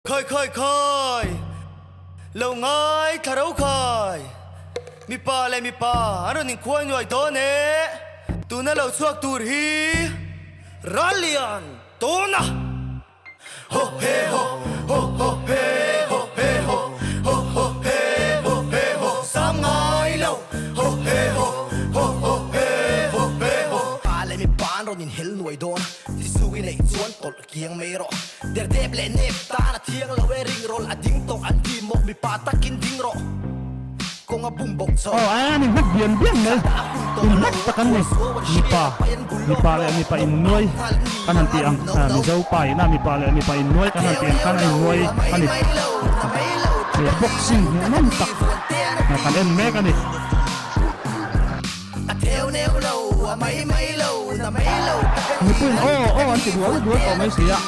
Khai khai khai! Lo ngai thla ro khai! Mipa leh mipa an rawn inkhuai nuai dawn e! Tuna lo chhuak tur hi Rallian tawna! Ho he ho, ho ho he ho he ho, ho ho he ho he ho, sam ngai lo, ho he ho, ho ho he ho he ho. Pa leh mipa an rawn inhel nuai dawn, Tisu i neih chuan tawlh kiang mai rawh. Derdep leh nep tan a thiang lo e, ring rawlh a ding tawh an ti maw, mipa takin ding rawh. Kawng a bum bawk chho. Aw a ni hmak bian bian mai, in hmak tak an ni, mipa, mipa leh mipa in nuai kan han tih ang, Mizo pa ina mipa leh mipa in nuai kan han tih ang khan a in nuai a ni. Boxing hmuhnawm tak kan en mek a ni. Mipuiin aw aw an ti dual dual tawh mai si a,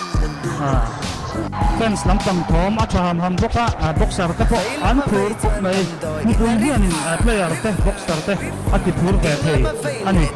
fans lampang thawm a tha ham ham bawk a, boxer te pawh an phur khawp mai, mipui hianin player te boxer te a ti phur ve thei a ni.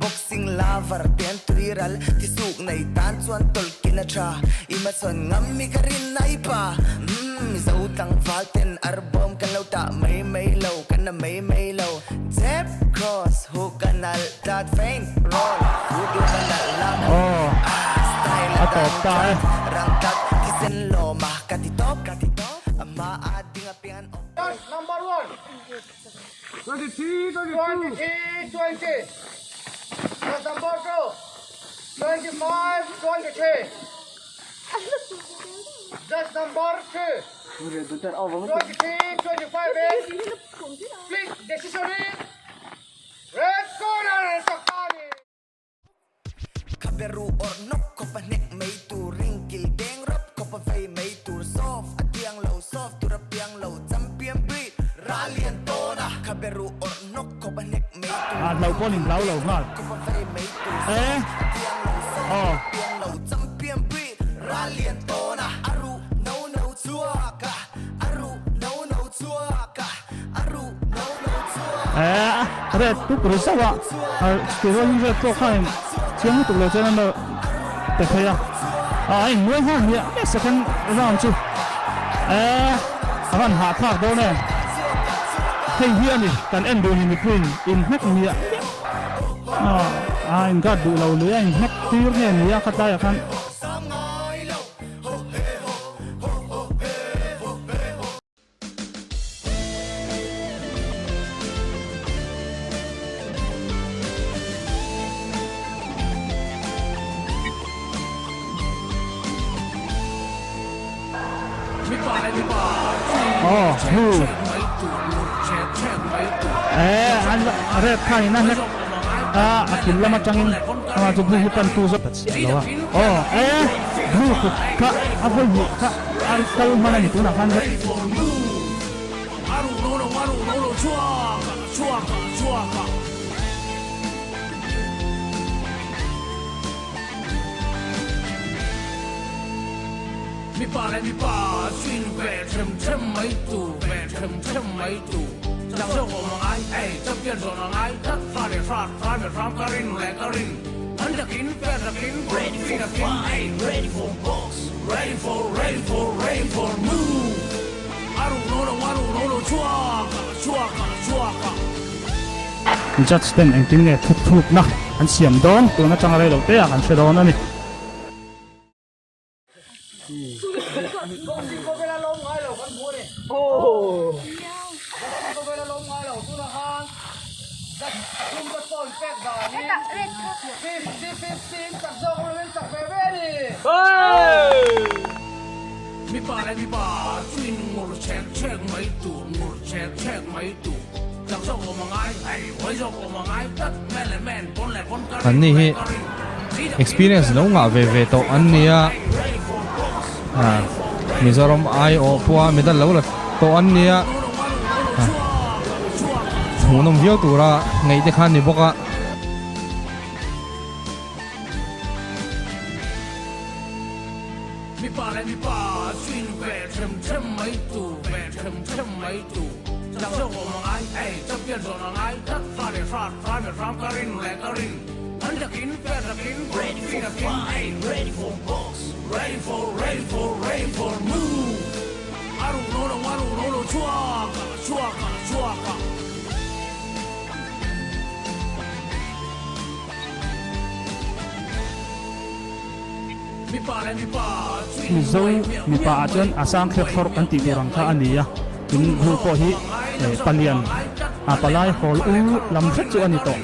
Boxing lover te an tui ral ti suk nei tan chuan tawlhkin a tha i hmachhawn ngam mi ka rin nai pa umm Mizo tlangval ten arbawm kan lo tah mai mai lo kan na mai mai lo Jab cross hook a nalh tlat feint roll hook lam a nalh lam Aw ah style a a tawp dang ta e. tlat rang tlat thisen lawm a ka ti tawp ka ti tawp a hma a ding apiang an awm. Number one. 23, 22. 23, 20. Number 2. 25, 23. Just number 2. 23, 25, eh? Please, decision is red corner, Sakani. Kha be ru awrh nawk khawp a hnek mai tur ring kil deng rawp khawp a vei mai tur soft a tiang lo soft tur a piang lo champion breed ral lian tawn a kha be ru awrh nawk khawp a hnek mai tur Ah hlo ring pawh kil in hlau lo deng nghal. rawp khawp a vei mai tur Eh soft a tiang lo soft aw. tur a piang lo champion breed ral lian tawn a a ruh no no chhuak a a ruh no no chhuak a a ruh no no chhuak Eh red tuk ri zauh a chutih rualin red pawh khain chiang lutuk lo chuan an lo pe phei a ah a innuai nghal hmiah hmiah second round chu eh a van hahthlak dawn e hei hi a ni kan en duh ni mipuiin inhnek hmiah hmiah ah a in guard duh lo lui a inhnek tir nge ni a khatlaiah khan. Aw blue eh an red khan in a hnek a a kil lam atangin amah chu blue hi pan tu zawk ta chiah lo a aw eh blue kut kha a vawi hnih kha a kal hman a ni tunah khan Judge ten engtin nge thutthlukna an siam dawn tun atanga rei lo te ah kan hre dawn a ni. An ni hi experience lo ngah ve ve tawh an ni a ah Mizoram aiawh pawha medal lo la tawh an ni a ah hmuhnawm viau tura ngaih te kha an ni bawk a. Mizo mipa ah chuan a sang thlek thlawrh kan tih tur ang kha a ni a, tin blue pawh hi palian a palai hawl u lam hret chu a ni tawh.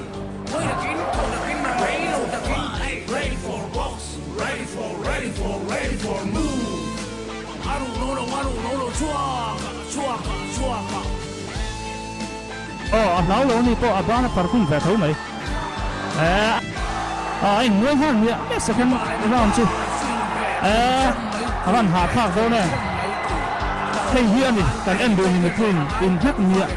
Aw a hlau lo ni pawh a ban a parkhum ve tho mai. Eh a in nuai nghal miah miah second round chu eh a van hahthlak dawn em. Hei hi a ni kan en duh ni mipui in hlek miah.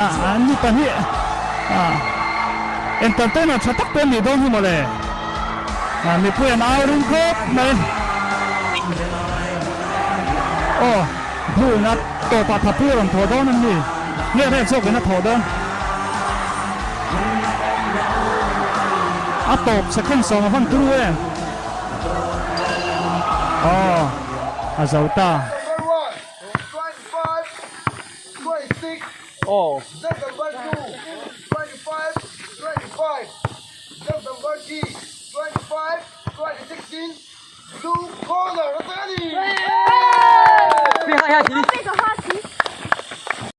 An ni pahnih entertainer tha tak te an nih dawn hi mawle mipui an au ring khawp mai aw blue in a tawpah thapui a rawn thawh dawn an ni nge red zawk in a thawh dawn a tawp second sawm a van turu em aw a zo ta.